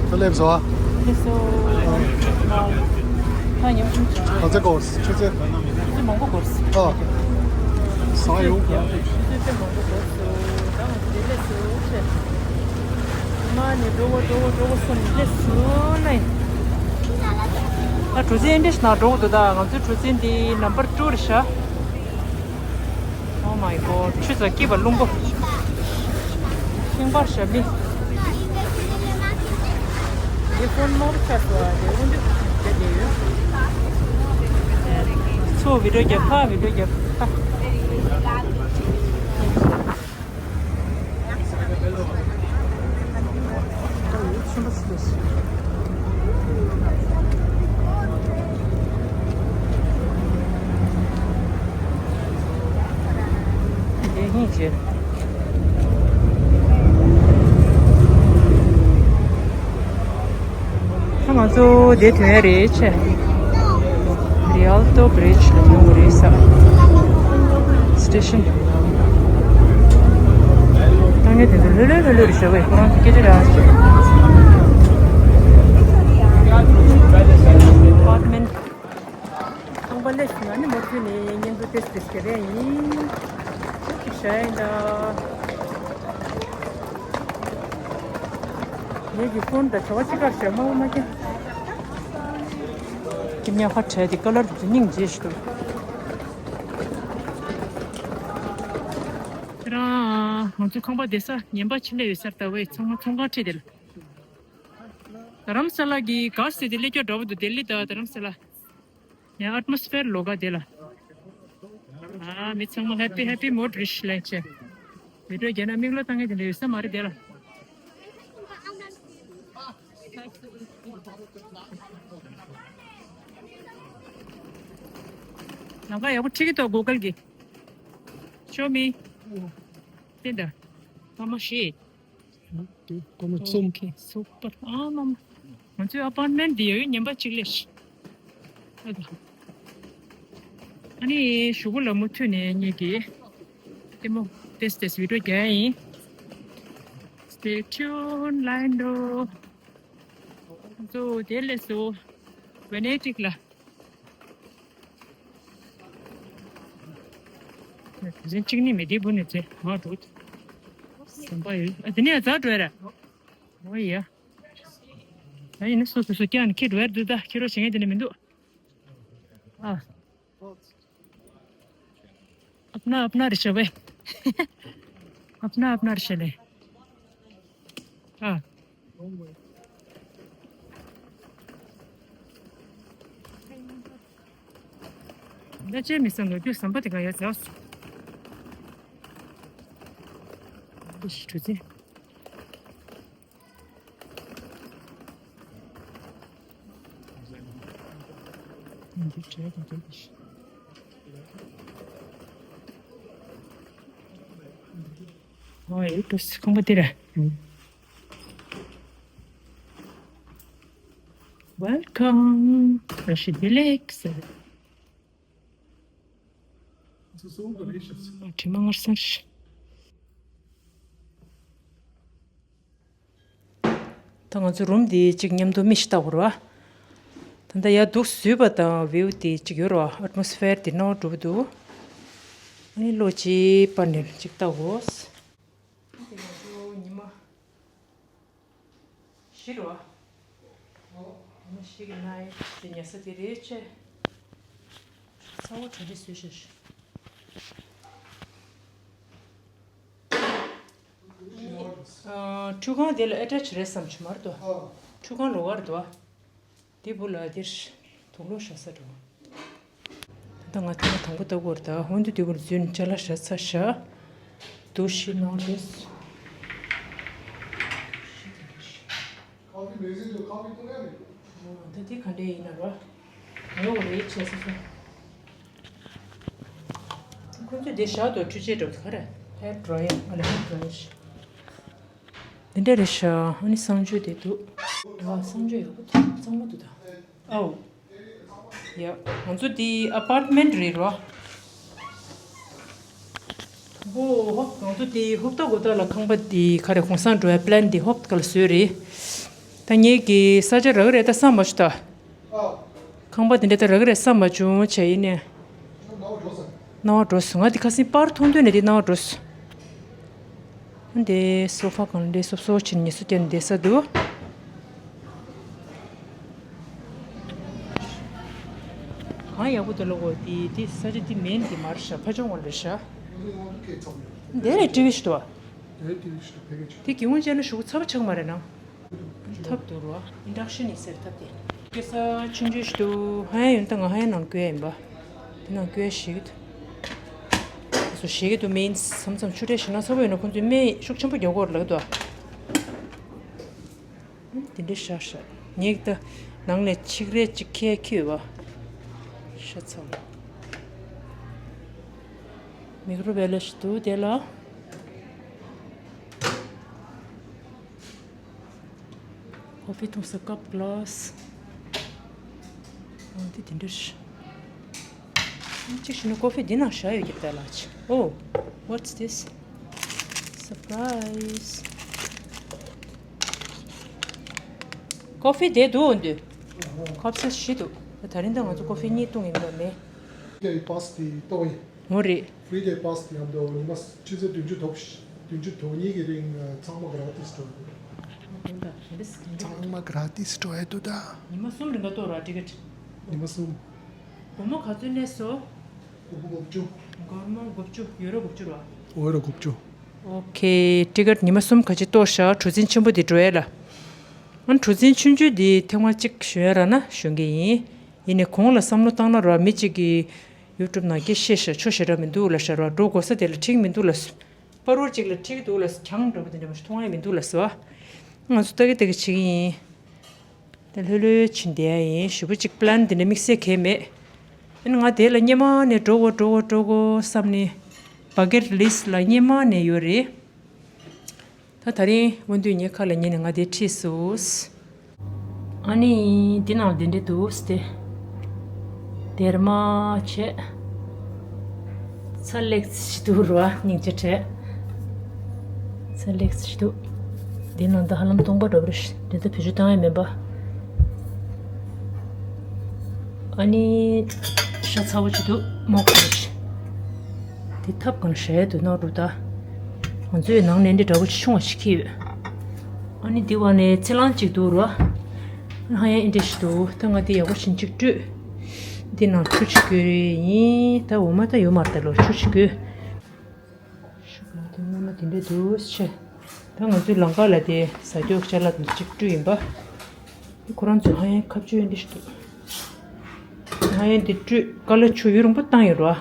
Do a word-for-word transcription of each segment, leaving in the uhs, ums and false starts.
ཁྱོད་སླེབས་སོང་ཨ། སླེབས་སོང་། ད་ཉིན་གུང་ཚོད། ག་ཚོད་འགོར། ཆུ་ཚོད། ཆུ་ཚོད་མང་པོ་འགོར་སོང་། ཨ། ཟ་ཡོང་། ཆུ་ཚོད་དཔེ་མང་པོ་འགོར་སོང་། ད་ང་ཚོ་འདི་སླེབས་སོང་ཟེར། མ་ནི་འགྲོ་གོ་འགྲོ་གོ་འགྲོ་གོ་སོང་ནི་སླེབས་སོང་ནི། ད་གྲུ་གཟིངས་ཨེ་འདྲས་ནང་འགྲོ་གོ་འདུག་ད་ང་ཚོའི་གྲུ་གཟིངས་འདི་number two རེད་ཤག Oh my god, ཆུ་ཚ་སྐྱིད་པ་རླུང་པོ། ཤིང་པར་ཞབས་མི། དེ་ཕོན་ནོར་ཆགས་སོང་བ་དེ་དབུ་འདུག་དེ་དེ་ཡོད། ཚོ་བི་ཌིའོ་རྒྱབ་ཕ་བི་ཌིའོ་རྒྱབ་ཕ། ང་ཚོ་དེ་ཐོན་ཡ་རེད་ཆེ། Rialto Bridge ལ་ཡོང་གི་རེད་ས། Station། ད་ངས་དེ་ཚོ་ལྷོད་ལྷོད་ལྷོད་ལྷོད་རེད་ཤག་བས་ཁོ་རང་ཚོ་སྐད་ཆ་རེ་ཨ་ཤེས། Apartment། ཁང་པ་ལས་ཤིང་ཨ་ནི་མོ་ཐུ་ནས་ཉིན་དུ་ཏེ་སི་ཏེ་སི་རེད་ཡིན། ཤ་ཡིན་ད། ངེད་ཀྱི་ཕོན་དང་བྱ་བ་ཅི་གར་ཞེ་མ་མ་ཁྱེད། ཁྱེད་ཉག་ཁ་བྲལ་ཏེ་ཀ་ལར་དུ་སྙིང་རྗེ་ཞིག་འདུག་ཁྱེད་རང་ང་ཚོ་ཁང་པ་བསྡད་ས་ཉན་པ་ཕྱི་ལ་ཡོད་སར་ལྟ་བས་ཚང་མ་ཚོང་ཁང་ཁྲིད་དེ་ལ། རྡ་རམ་ས་ལ་གི་ག་སེ་དེ་སླེབས་ཀྱོག་འདྲ་པོ་འདུག་ལྡི་ལི་དང་རྡ་རམ་ས་ལ། ཡང་ཨེཊ་མོ་སི་ཕེར་ལོག་ག་དེ་ལ། ཨ་མི་ཚང་མ་ཧེ་པི་ཧེ་པི་མོ་ཌི་རེད་ཤག་ལན་ཆེ། བི་ཌིའོ་རྒྱག་ན་མིག་ལོ་བཏང་ངེས་དེ་འདྲ་ཡོད་ས་མ་རེད་དེ་ལ། ལམ་ཁ་ཡག་པོ་ཁྲིད་ཀྱི་འདུག་གུ་གལ་གྱིས། Show me. དེ་འདྲ། ཐ་མ་ཤེས། དེ་ཀོ་མ་ཚོམ། Okay, super. ཨ་མ་མ། ང་ཚོའི་ཨ་པར་ཊི་མེན་ཊི་འདི་ཡོད་ཡོད་ཉན་པ་གཅིག་ལས་ཤི། ཨ་ད། ཨ་ནི་གཞུག་གུ་ལ་མུ་མཐུད་ནས་ངེད་ཀྱིས་ལྟད་མོ་ཏེས་ཏེས་བི་ཌིའོ་རྒྱག་ཡ་ཡིན། Stay tuned, ལན་འགྲོ། ང་ཚོ་དེ་ལས་སུ་ཝེ་ནེ་ཊིག་ལ། གཟན་གཅིག་ནི་མི་བདེ་བུ་ནི་ཚེ་མ་འགྲོ། ཟམ་པ་ཡོད། ཨ་དེ་ནས་ཛ་འགྲོ་ཡ་ར། འོ་ཡ། ཨ་ཡིན་ན་སོ་སོ་སོ་ཀྱང་ཁྱེད་འགྲོ་ཡ་འདུག་ད་ཁྱེད་རོ་བྱེད་མཁན་དེ་ནི་མི་འདུག་ཨ། अपना अपना རེད་ཤག་བས། अपना अपना རེད་ཤག་ལེ། ཨ། ད་ཅེས་མི་སང་ལོ་རྒྱུས་ཟམ་པ་དེ་ག་ཡ་ཟ་སོ། ཨུ་ཤི་ཁྲུ་ཙེ། ཨོ་ཡེ་ཏུས་ཁང་པ་དེ་ར། Welcome. ར་ཤི་བདེ་ལེགས། དྲི་མ་ངར་སར། ད་ང་ཚོ་རུམ་འདི་གཅིག་མཉམ་དུ་མི་ཞིག་བལྟ་དགོས་རེད་བ། ད་ལྟ་ཡར་འདུག་བཟོས་པ་དང་བིའུ་དེ་གཅིག་ཡོད་རེད་བ། ཨེཊ་མོ་སི་ཕེར་དེ་ནོར་འགྲོ་གི་འདུག་ཨ་ནི་ལོ་གཅིག་པར་ནས་གཅིག་བལྟ་དགོས། དེ་ང་ཚོ་ཉི་མ་བཞི་རེད་བ། ཉི་མ་བཞི་གི་ནའི་དེ་ཉལ་ས་དེ་རེད་ཆེ། ཚ་བོ་གྲ་སྒྲིག་བཟོས་ཤག་ཨ། ཁྲུས་ཁང་དེ་ལ་ཨེ་ཊེཆ་རེད་བསམ་བྱུང་མ་རེད་དོ། ཨ། ཁྲུས་ཁང་ལོགས་ཀ་རེད་དོ། དེ་བུ་ལ་དེར་དུག་ལོག་བཞག་ས་འགྲོ། ད་ང་ཐེངས་དང་པོ་ལྟ་དགོས་རེད་ད། ཧོན་དུ་དེ་བུ་ལ་འཛུལ་ནས་ཅ་ལག་བཞག་ཚར་ཤག་དུ་ཤི་ནོར་རེད། ད་དེ་ག་འདྲས་ཡིན་ན་རོ། ངོ་བོ་རེད་བྱས་སོ་སོ། ཁོ་ཚོས་དེ་བཞག་ཏུ་འཕྲུལ་ཆས་འགྲོ་ག་རེ། ཧེར་ཌ་རའི་ཡར་ཨ་ལ་ཧེར་ཌ་རའི་ཡར། འདི་འདྲ་རེད་ཤག་ཨ་ནི་གསང་སྤྱོད་དེ་འདུག་ཨ་གསང་སྤྱོད་ཡག་པོ་འདུག་གཙང་མ་འདུག་ད། ཨའོ། ཡ། ང་ཚོ་འདི་ཨ་པར་ཊི་མེན་ཊི་རེད་རོ། ཨོ་ཧོ། ང་ཚོ་འདི་ཧོབ་ཏ་གོ་ཏ་ལ་ཁང་པ་འདི་ག་རེ་གོང་སང་འགྲོ་ཡ་པི་ལན་འདི་ཧོབ་ཏ་ག་ལ་བཟོས་རེད། ད་ངེད་ཀྱི་ས་ཆ་རག་རེད་ད་བསམ་མ་བྱུང་ད། ཁང་པ་དེ་འདྲ་ད་རག་རེད་བསམ་མ་བྱུང་བྱས་ཡིན་ནས། སྣང་བ་འགྲོ་སོང་། ང་དེ་ཁ་སང་པར་མཐོང་དུས་ནས་དེ་སྣང་བ་འགྲོ་སོང་། འདི་སོ་ཕ་གང་འདྲའི་སོབ་སོབ་བྱས་ནས་ངལ་གསོ་བསྐྱལ་ནས་བསྡད་ས་འདུག་གང་ཡག་པོ་འདུག་ལ་གོ། དེ་དེ་ས་ཆ་དེ་མིན་དེ་མར་ཤ་ཕ་ཆུང་བ་རེད་ཤ། འདི་ལས་ཀྲི་བི་ཞིག་འདུག་བ། དེ་དེ་ཕེ་གེ་ཇི། དེ་གི་འོང་བྱས་ན་ཞུ་ཚ་པོ་ཆགས་མ་རེད་ན། ཐབ་འདུག་རོ། ཨིན་ཌག་ཤན་ཡིན་ཟེར་ཐབ་དེ། སྐྱེ་ས་ཆུང་ཆུང་ཞིག་འདུག་ཧ་ཡ་ཡོན་ཏན་ང་ཧ་ཡ་ནང་བསྐོལ་ཡིན་པ། དེ་ནང་བསྐོལ་ཞིག་འདུག་སོ་ཞིག་འདུག་མིན་མཚམས་མཚམས་ཆུ་འདྲེན་ཞིག་ན་ཚ་པོ་ཡོད་ན་ཁོང་ཚོས་སྨན་ཤུགས་ཆེན་པོ་རྒྱག་གི་ཡོད་རེད་ལབ་འདུག་དེ་འདྲའི་ཤ་ཤ། ངས་ད་ནང་ནས་ཆིག་རས་གཅིག་ཁྱེར་ཁྱེར་བ། ཤ་ཚ། མིག་རོ་བེ་ལ་ཞིག་འདུག་དེ་ལ། ཀོ་ཕི་འཐུང་ས་ཀབ་གི་ལཱ་སི། འོ་དེ་དེ་འདྲ་ཞིག་གཅིག་བྱས་ན་ཀོ་ཕི་འདི་ནང་བཞག་ཡོད་ཀྱི་རེད་ད་ལགས། Oh, what's this? Surprise. ཀོ་ཕི་དེ་འདུག་འོ་འདུག་ཁབ་སིལ་བཞི་འདུག་ད་རིང་ད་ང་ཚོ་ཀོ་ཕི་གཉིས་བཏུང་ཡིན་པ་མེད། ཀེ་པཱ་སི་ཏི་ཏོ་ཡིན། འོ་རེད། ཕི་རི་ཌེ་པཱ་སི་ཡང་དུ་ཉི་མ་ཆུ་ཚོད་བདུན་ཅུ་དོག་བདུན་ཅུ་དོན་གཉིས་ཀྱི་རིང་ཚང་མ་ག་ར་ཏིས་འགྲོ་འདུག་ཚང་མ་ག་ར་ཏིས་འགྲོ་ཡ་འདུག་ད། ཉི་མ་གསུམ་རིང་ག་གཏོང་ར་ཊི་ཀེ་ཊི། ཉི་མ་གསུམ། སྒོར་མོ་ག་ཚོད་ལས་སོ། སྒོར་མོ་དགུ་བཅུ། སྒོར་མོ་དགུ་བཅུ་ཡུ་རོ་དགུ་བཅུ་ར། ཡུ་རོ་དགུ་བཅུ། ཨོ་ཁེ། ཊི་ཀེ་ཊི་ཉི་མ་གསུམ་ག་ཅིག་གཏོང་ཤག་གྲུ་གཟིངས་ཆེན་པོ་དེ་འགྲོ་ཡ་ལ། ཨ་གྲུ་གཟིངས་ཆུང་ཆུང་དེ་ཐེངས་མ་གཅིག་ཞོན་ཡ་རག་ན་ཞོན་གི་ཡིན། ཡིན་ནའི་གོང་ལ་བསམ་བློ་བཏང་ན་ར་མི་གཅིག་གིས་ཡུ་ཊུབ་ནང་སྐད་བཤད་ཤག་ཆོ་ཞེ་དྲག་མི་འདུག་ལབ་ཤག་ར། འགྲོ་དགོས་ས་དེ་ལ་འགྲིག་མི་འདུག་ལབ། པ་རོལ་གཅིག་ལ་འགྲིག་འདུག་ལབ། གྱང་འགྲོ་བ་དེ་འདྲ་མ་ཞིག་མཐོང་ཡ་མི་འདུག་ལབ་སོ། ང་ཚོ་ལྟ་གི་ལྟ་གི་བྱེད་ཀྱི་ཡིན། དེ་ལྷོད་ལྷོད་ཕྱིན་བསྡད་ཡ་ཡིན། ཞེ་པོ་གཅིག་པི་ལན་དེ་འདྲ་དམིགས་བསལ་གང་ཡང་མེད། ཨ་ནི་ང་དེ་ལ་སྔོན་མ་ནས་འགྲོ་དགོས་འགྲོ་དགོས་འགྲོ་དགོས་བསམ་ནས། བ་ཀེ་ཊི་ལིས་ལ་སྔོན་མ་ནས་ཡོད་རེད། ད་ད་རིང་སྔོན་དུས་ངའི་ཁ་ལ་ཉན་ནས་ང་དེ་ཁྲིད་སོང་། ཨ་ནི་འདི་ནང་ལ་དེ་འདྲ་འདུག་སྟེ། སྡེར་མ་བྱས། ཚ་ལེགས་ཤིག་འདུག་ར་སྙིང་རྗེ་བྲལ། ཚ་ལེགས་ཤིག་འདུག་འདི་ནང་ད་ཧ་ལམ་སྟོང་པ་འགྲོ་བ་རེད། འདི་ད་བེད་སྤྱོད་བཏང་ཡ་མིན་པ། ཨ་ནི་ཤ་ཚ་པོ་ཅིག་འདུག་མོག་པོ་ཅིག་འདི་ཐབ་གང་བཞག་ཡ་འདུག་ནོར་འདུག་ད། ང་ཚོའི་ནང་ནས་འདི་འདྲ་པོ་ཆུང་བ་ཞིག་ཁྱེར་ཡོད། ཨ་ནི་འདི་བ་ནས་ཚི་ལང་ཅིག་འདུག་ར། ཧ་ཡང་ཨེ་འདྲ་ཞིག་འདུག་ད་ང་འདི་ཡག་པོ་ཞིག་ཅིག་བཀྲུས། འདི་ནང་ཆུ་ཅིག་བསྐོལ་ཡིན། ད་འོ་མ་ད་ཡོད་མ་རེད་ད་ལོ། ཆུ་ཅིག་བསྐོལ། ཤུགས་ལ་དེ་སྔོན་མ་དེ་འདྲ་འདུག་ཆེ། ད་ང་ཚོའི་ལམ་ཁ་ལ་དེ་ཟ་རྒྱུ་ཅ་ལག་དེ་ཅིག་བཀྲུས་ཡིན་པ། ཁོ་རང་ཚོ་ཧ་ཡང་ཁ་བཅུ་ཡོད་འདི་ཞིག་འདུག་ཧ་ཡང་འདི་བཀྲུས་ཀ་ལ་ཆུ་ཡུན་རིང་པོ་བཏང་ཡོད་ར།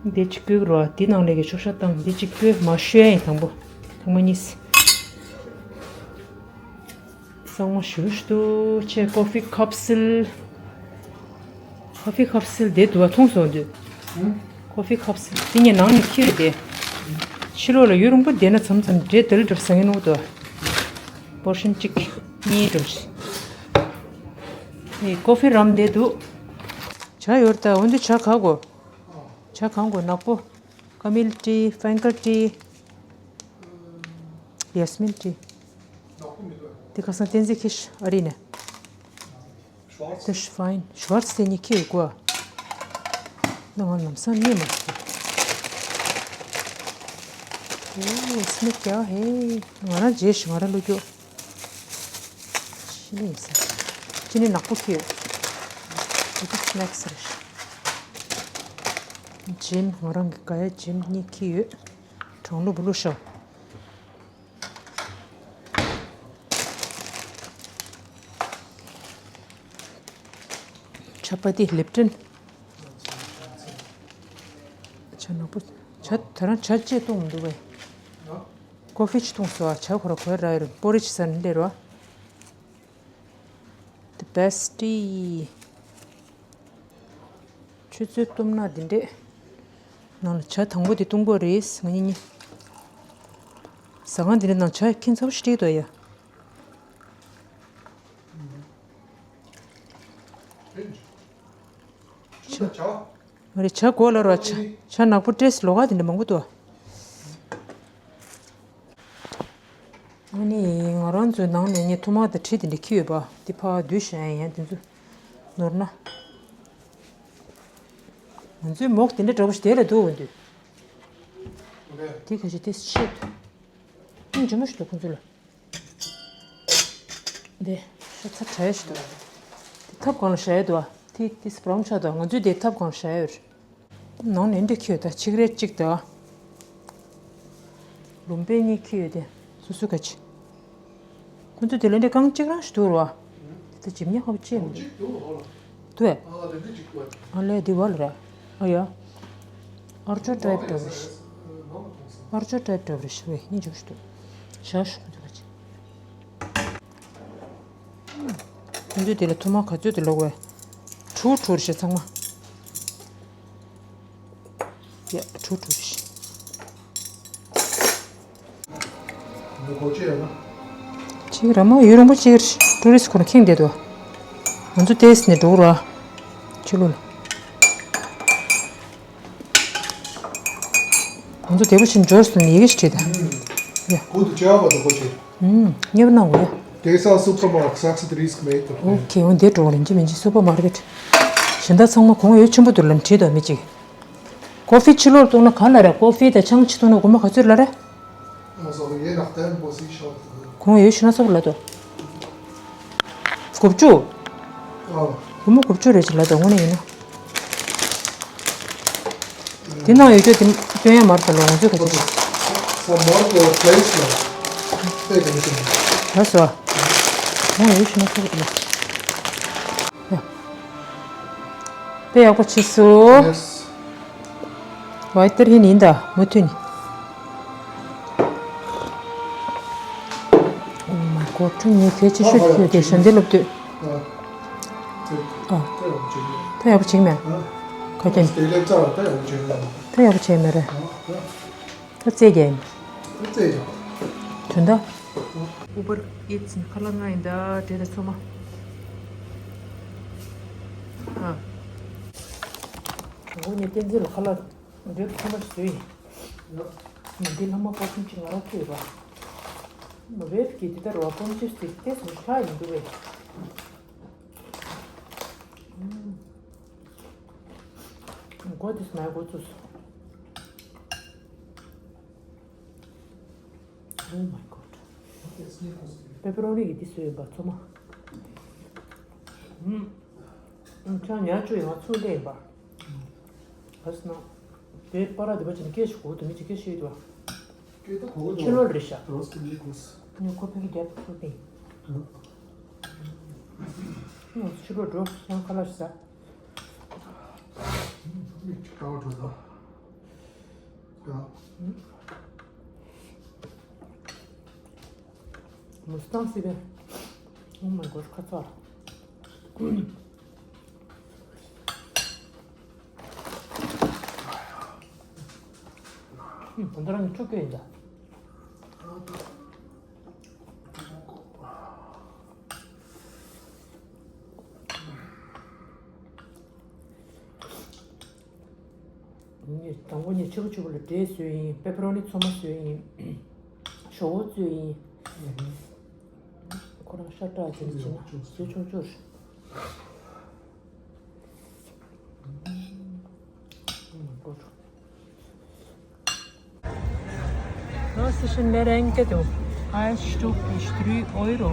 འདི་ཅིག་བསྐོལ་ར། འདི་ནང་ལས་ཀྱི་ཆུ་ཤ་བཏང་འདི་ཅིག་བསྐོལ་མ་བཤོས་ཡིན། དང་པོ་དང་པོ་གཉིས། གཙང་མ་ཞུ་ཞུ་དུ་ཆེ། ཀོ་ཕི་ཁབ་སིལ། ཀོ་ཕི་ཁབ་སིལ་དེ་དུ་བ་མཐོང་སོང་དུས། ཀོ་ཕི་ཁབ་སིལ་དེ་ངས་ནང་ནས་ཁྱེར་ཏེ། ཕྱི་ལོགས་ལ་ཡུན་རིང་པོ་བསྡད་ན་མཚམས་མཚམས་འདྲེ་དལ་འགྲུབ་ཟ་ངེ་ནོ་དུ། པོར་ཤན་གཅིག་གཉིས་འགྲོ་ཞིག་ཨེ་ཀོ་ཕི་རམ་དེ་འདུག་ཇ་ཡོད་ད། འོན་ཏེ་ཇ་ག་གོ་ཇ་གང་གོ་ནག་པོ། ཀ་མིལ་ཊི། ཕན་ཀར་ཊི། ཡས་མིན་ཊི། དེ་ཁ་སང་བསྟན་འཛིན་ཁྱེར་ཤག་ཨ་རི་ནས། དེ་ཤ་ཕ་ཡིན། ཤུ་ཝར་ཚི་དེ་གཉིས་ཁྱེར་ཡོད་གོ་ཨ། ང་ལམ་སང་རྙེད་མ་སོང་། ཨོ་སི་ནེག་ཀྱ་ཧེ། ང་རང་རྗེས་ཤིག་ང་རང་བླུགས་རྒྱུ། ཅི་ནི་ཡིན་ས། ཅི་ནི་ནག་པོ་ཁྱེར་ཡོད། དེ་གི་སི་ནེག་སི་རེད། ཇེམ་ང་རང་གི་ག་ཡ་ཇེམ་གཉིས་ཁྱེར་ཡོད། གྲང་བླུགས་བུ་ལུག་ཤོག་ཇ་པ་ཏི་ལེབ་ཊོན། ཇ་ནག་པོ། ཇ་ད་རང་ཇ་ཅེས་བཏུང་མི་འདུག་བས། ཀོ་ཕི་ཅིག་བཏུང་སོ། ཇ་ཁོ་ར་ཁོའི་ར་ཡོད་རེད། པོ་རི་ཅི་ཟ་ནི་ལེ་རོ། The bestie. ཆུ་ཚོད་གཏུམ་ན་འདི་འདྲས། ནང་ལ་ཇ་དང་པོ་དེ་བཏུང་དགོས་རེད་ང་གཉིས་གཉིས། ཟ་ཁང་འདི་འདྲས་ནང་ཇ་ཁྱིམ་ཚ་པོ་ཞིག་སྤྲད་འདུག་ཡ། ཇ། ང་རེ་ཇ་གོ་ལ་རོ། ཇ་ཇ་ནག་པོ་ཏྲེས་ལོ་ག་འདི་འདྲས་མང་པོ་འདུག་ཨ་ནི་ང་རང་ཚོའི་ནང་ནས་ངས་ཐུར་མ་དང་གྲི་དེ་འདྲ་འཁྱེར་ཡོད་པ་དེ་ཕར་བསྡུས་བཞག་ཡིན། ཡང་དེ་ཚོ་ནོར་ན། ང་ཚོའི་མོག་དེ་འདྲ་འདྲ་པོ་ཞིག་དེ་ལ་འདུག་འོ་འདུག་དེ་ག་ཞིག་དེ་ཤེད་དུ་སྙིང་རྗེ་མོ་ཞིག་འདུག་ཁོང་ཚོ་ལ། འདི་ཤ་ཚ་དྲགས་ཤིག་འདུག་དེ་ཐབ་སྒང་ལ་བཞག་ཡོད་འདུག་དེ་དེ་སི་བྷ་རའུན་ཆགས་འདུག་ང་ཚོའི་དེ་ཐབ་སྒང་ལ་བཞག་ཡོད་རེད། ནང་ནས་འདྲ་འཁྱེར་ཡོད། ད་ཆིག་རེ་གཅིག་དང་ལུམ་པའི་གཉིས་འཁྱེར་ཡོད་དེ། སོ་སོ་ག་ཅི། ཁོ་ཚོ་དེ་ལ་འདྲ་རྐང་གཅིག་རང་ཞིག་འདུག་ར། དེ་ལྟ་ཇིམ་ཉག་ཁ་པོ་ཅི་ཡང་མི་འདུག་གཅིག་འདུག་ཧོ་ལ། འདུག་ཨེ། ཨ་ལ་དེ་འདྲ་གཅིག་འདུག་ཨ། ཨ་ལས་དེ་བ་ལ་ར། ཨ་ཡ། ཨར་ཅོ་ཊའིབ་འདྲ་པོ་རེད། ཨར་ཅོ་ཊའིབ་འདྲ་པོ་རེད་ཤག་བས་སྙིང་རྗེ་པོ་ཞིག་འདུག་བཞག་ཤོག་ཁོ་ཚོ་ག་ཅི། ཁོ་ཚོས་དེ་ལ་ཐུར་མ་ག་ཚོད་དེ་ལོག་བས། དྲུག་དྲུག་རེད་ཤག་ཚང་མ། ཡ་དྲུག་དྲུག་རེད་ཤག་གཅིག་ར་མ་ཡུན་རིང་པོ་གཅིག་རེད། ཊུ་རི་སི་ཁོ་རང་ཁེངས་བསྡད་འདུག་ང་ཚོ་ཏོག་ཙམ་ནས་འགྲོ་ར། ཕྱི་ལོགས་ལ། ང་ཚོ་བདེ་པོ་ཕྱིན་འབྱོར་སོང་ནས་ཡི་གེ་ཞིག་བྲིས་དང་། ཡ། གུ་དུ་ཅའ་བ་དུ་གོ་ཆེ། ཨུམ། ཉེ་བར་གནང་དགོས་ཡ། དེ་སང་སུ་པར་མར་ཀེཊ་སི་རིས་ཀི་མེད་དོ། ཨོ་ཁེ། འོ་འདིར་འགྲོ་རིན་ཅི་མིན་ཅི་སུ་པར་མར་ཀེཊ། གཞན་དག་ཚང་མ་གོང་འོས་ཆེན་པོ་འདུག་ལབ་བྲིས་དོ་མི་གཅིག་ཀོ་ཧྥི་ཕྱི་ལོགས་གཏོང་ན་ག་ལ་རེད། ཀོ་ཧྥི་དང་ཆང་ཕྱི་གཏོང་ན་སྒོར་མོ་ག་ཚོད་ལ་རེད། གོང་ཡོད་ཤི་ན་སོགས་ལ་དོ། དགུ་བཅུ། སྒོར་མོ་དགུ་བཅུ་རེ་ཅིག་ལ་དོ་དངོས་གནས་ཡིན་ན། དེ་ནང་ཡོད་རྒྱུ་དེ་སྟོན་ཡ་མར་དང་ལོ་ང་ཚོས་ག་ཚོད། ལགས་སོ། གོང་ཡོད་ཤི་ན་སོགས་ལ། ཡ། དཔེ་ཡག་པོ་བྱས་སོང་། ཝའི་ཏར་ཧིན་ཡིན་ད་མུ་མཐུད་ནས། ཨོ་མའི་གོཌ། ཁྲུང་ངས་གལ་ཆེ་ཤོས་ཤོད་དེ་ཞལ་འདེབས་སློབ་དུས། ཨ། དཔེ་ཡག་པོ་བྱེད་མེད། ག་ཀྱང་། དཔེ་ཡག་པོ་བྱེད་མེད། དཔེ་ཡག་པོ་བྱེད་མེད་རེད། ད་རྩེད་རྒྱག་ཡིན། རྩེད་རྒྱག་དོན་དག Uber Eats ནས་ཁ་ལག་མངགས་ཡིན་ད། འབྲས་དང་ཚོད་མ། ཨ། དང་པོ་ངས་བསྟན་འཛིན་ལ་ཁ་ལག་འབྲས་དང་ཚོད་མ་ཞིག་བཟོས་ཡིན། ཡ། ངས་འདི་ལྷག་མ་པར་ཕུང་ཅིག་ང་རང་བཙོས་པ། མ་བེབ་ཀྱི་འདི་ལྟར་བ་ཀོམ་ཅིབ་སི་དེ་ཏེས་མི་ཆགས་ཡིན་འདུག་བས། ཨུམ། མགོ་དེ་སྨད་མགོ་བཙུགས་སོང་། Oh my god. པེ་པེ་རོ་ནི་གི་འདི་བཟོས་ཡིན་པ་ཚོད་མ། ཨུམ། ཨུམ། ཆང་ཉར་བཅུག་ཡོང་བ་ཚུར་ལེན་པ། ཨ་སི་ན། དེ་པ་ར་དེ་པ་ཅན་སྐད་ཞིག་གོ་དུ་མི་ཅི་སྐད་ཤེས་དུ། སྐད་ད་གོ་དུ། ཕྱི་ལོགས་རེད་ཤག་རོ་སི་ཏི་ལི་གོས། ངས་ཁོ་ཕ་གི་རྒྱབ་ཏུ་ཐུག་པིན། ཨ། ངས་ཕྱི་ལོགས་འགྲོ་ཡང་ཁ་ལག་ཞིག་ཟ། མིག་ཅིག་དཀར་བ་འགྲོ་ད། ཡ། མུ་སི་ཏང་སི་བེ། Oh my god ཁ་ཚ། ད་ལྟ་རང་གི་ཕྲུ་གུ་ཡིན་ད། ངས་དང་པོ་ངས་ཕྱུར་བུ་ཕྱུར་བུ་ལ་འབྲས་བཟོས་ཡིན། པེ་པེ་རོ་ནི་ཚོད་མ་བཟོས་ཡིན། ཞོག་པོ་བཙོས་ཡིན། ཁོ་རང་ཤ་སྐྲག་ཅིག་ཅིག་ན་བཟོས་ཆུང་ཆུང་རེད། Oh, c'est une merengue de eins Stück ist drei Euro.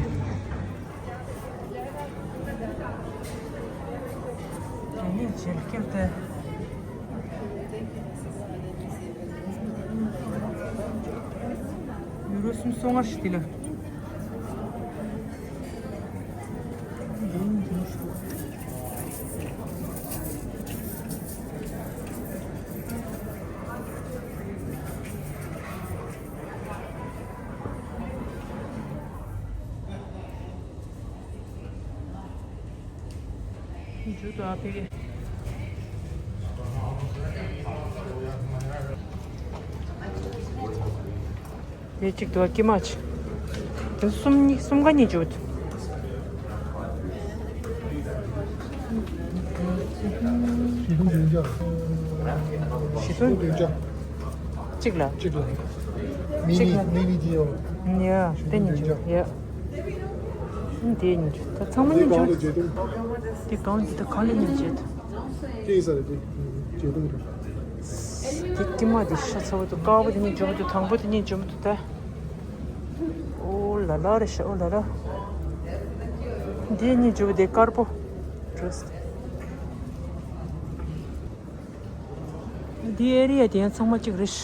ཡུ་རོ་སུམ་སོ་ལྔ་ཞིག་དེ་ལ། འཇུ་དང་ཕ་གི། དེ་གཅིག་ཏུ་ཀི་མ་ཅིག་དེ་གསུམ་གཉིས་གསུམ་ཀ་གཉིས་འཇུ། བཞི་སྟོང་བདུན་བརྒྱ། གཅིག་ལ། གཅིག་ལ། མི་ནི་མི་ནི་དེ་ཡོད། ཡ། དེ་གཉིས་བྱུང་། ཡ། དེ་གཉིས་བྱུང་། ད་ཚང་མ་གཉིས་བྱུང་། དེ་གང་ལ་འཇལ་དུང་། དེ་གང་ལ་གཉིས་འཇལ་དུང་། དེ་ཡིན་ས་རེད། དེ་འཇལ་དུང་རེད། དེ་དཀྱིལ་མ་དེ་ཤ་ཚ་བོ་འདུག་དཀར་པོ་དེ་གཉིས་འཇོམས་འདུག་དང་པོ་དེ་གཉིས་འཇོམས་འདུག་ད། ཨོ་ལ་ལ་རེད་ཤག་ཨོ་ལ་ལ། དེ་གཉིས་འཇོམས་དེ་དཀར་པོ། འདི་ཨེ་རི་ཡ་དེ་ཡང་ཚང་མ་གཅིག་རེད།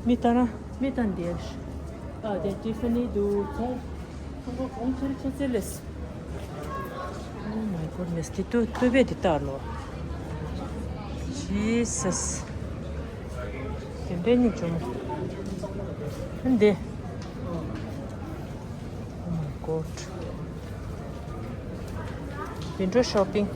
མི་ལྟ་ན་མི་ལྟ་འདི་རེད། ཨ་དེ་ཊི་ཕ་ནི་འདུག་ཚང་མ་གོང་ཆེར་ཆེ་ཚེ་ལེས། Oh my goodness. དེ་ཏུ་ཏུ་བེ་དེ་ལྟ་ལོ། Jesus. དེ་འདྲའི་ཉིད་བྱུང་། འདི། Oh my God. Window shopping.